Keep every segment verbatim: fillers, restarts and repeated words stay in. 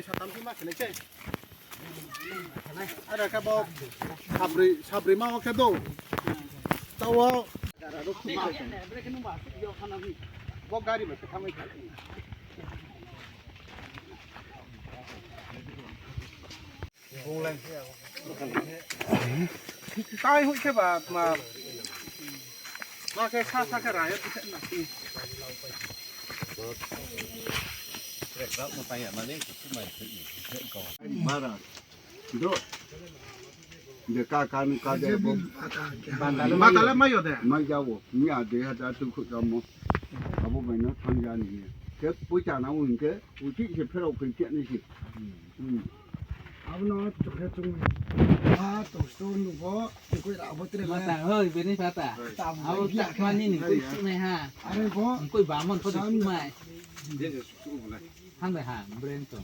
Satam khe ma khenai se. Ara khe bo sabri, sabri ma o khe do. Tawo. Bo gari bai khe thamai kha. Tai hui khe ba ma. Ma khe sa sa khe ra ya. Mara. Do. De ka ka ni ka de bo. Bantale mayo de. Mai jawo. Ni a de ha da tu khu jamo. Abo bai no thang ja ni. Ke pucha na un ke. Uchi se phero ke ke ni si. Hmm. Abono chokhe chungwi. Ha, tongsto nugo, tongkoi rabo tere le. Mata, hoi, bini pata. Abo tak mani ni koi sunai ha. Are bo. Koi bamon ko sunai. Hang bai ha, brain to.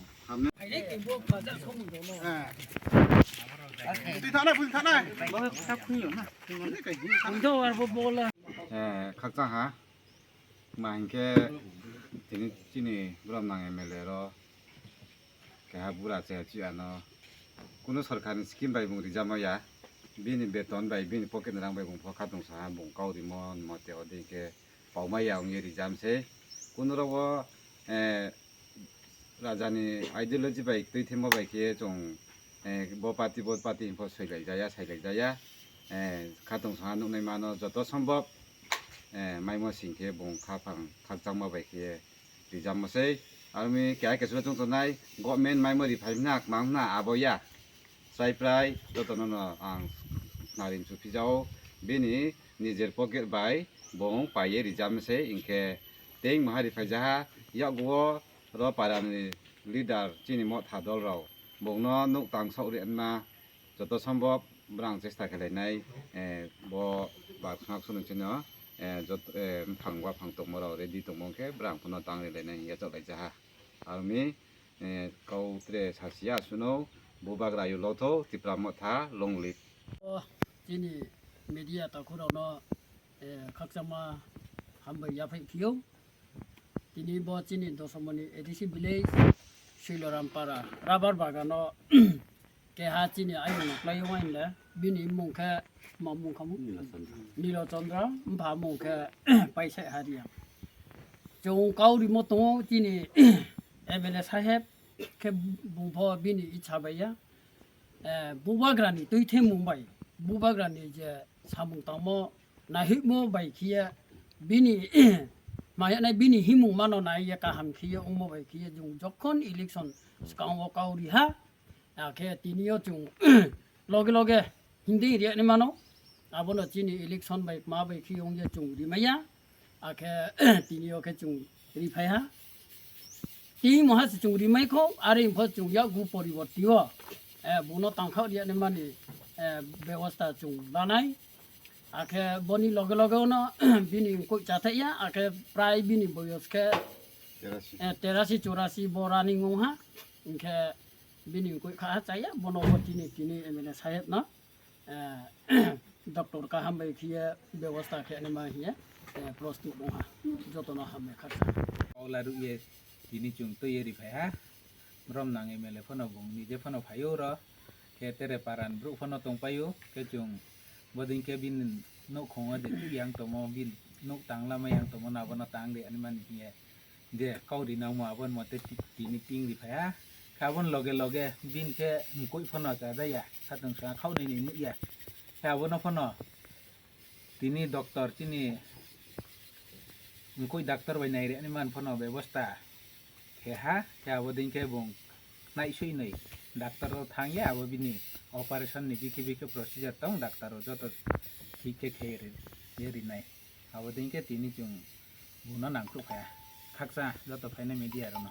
Twi thana, twi thana. Bo tak khunyo na. Undo ar bo bola. Eh, khakchang ha. Ma hinkhe tini chini borom nang M L A ro keha bura cheha chi ano kunu sorkarni scheme bai bung rijak maya, bini beton bai bini pocket ni rang bai bung pho khatung saha bung kau rimo mote odi hinkhe paumaya wngwi rijam se. Kunu rogo, eh, Rajani ideology bai twi themo bai khe chwng, eh, bo party bo party hinpho soilai jaya, sailai jaya. Eh, khatung saha nuknai mano joto sombhob, eh, maimo sing khe bung khaphang khakchangma bai khe rijamo sei. Aroni keha kesulo chwng tongnai government maimo riphai hwnna kwmang hwnna abo ya. Chai prai jotono no ang narin chuphi jao bini nijer pocket bai bung paiye rijamo sei hinkhe tei maha riphai jaha yakgo ro parani leader chini motha dol rok bungno nuk tang sok rina joto sombhob brang chesta khe lainai, eh, bo ba khnak sunu chino, eh, jot-, eh, bwphang waphang tongma rok ready tongma khe brang phano tang ri lainai hiya chok lai jaha. Aroni, eh, kau tre sasia suno bubagra yu lotho Tipra motha long live. O chini media takhurokno, eh, khakchangma hambai yaphai phiyok. Tini bo chini Dosomoni A D C village, Swiloram para, rubber bagano keha chini ayung nuklai wainle, bini mung khe ma mung khamu? Nilo Chandra. Nilo Chandra, bha mung khe Paisai Haria. Chwng kau rimo tongo chini M L A saheb khe bungpho bini icha bai ya. Eh, bubagrani twi themung bai, bubagrani je samung tangmo naihimo bai khiye bini mayanai bini himung mano naiye kaham khiye ongmo bai khiye jung jokhon election swkango kau riha, akhe tiniyo chwng loge loge hindi riya ni mano, abono chini election bai ma bai khiye ongye chwng rimaya. Akhe tini o khe chwng riphai ha. Tini moha se chwng rimai kho, are pho chwng yakgu poriborti o, eh, buno tangkha riya ni mani, eh, bebosta chwng lanai. Akhe boni loge loge ono bini koi chathai ya, akhe prai bini boyos khe, terasi. Eh, terasi chorasi bo running ong ha. Hinkhe bini koi kha ha chaya, bono bo tini tini M L A saheb no. Eh, doctor kaham bai khiye bebosta khe anima hiye, eh, prostut wngha, jotono hambai khaksa. Ola rukye tini chwng twiye riphai ha, borom nang M L A phano bung nije phano phaio ro, khe tere paran bru phano tongpaio, khe chwng bodin khe bini nouhkhongo je twi yang tomo, bini nouh tanglamai yang tomo, nabono tang de animani hiye. Je kau ri nangmo aboni mote ti-, tini ting ri phai ha. Khe aboni loge loge bini khe mkoi phano chajaya, khatong sanga khau nini nukya. Khe abono phano tini doctor chini mkoi doctor bai nai rwni man phano bebosta khe ha. Khe abo dei khe bung nai sui nai doctor o thang ya, abo bini operation ni bikhe bikhe procedure tong, doctor o joto thik khe khe ri, ye ri nai. Abo dei khe tini chwng buno nangkuk kha. Khaksa joto phainai media rok no.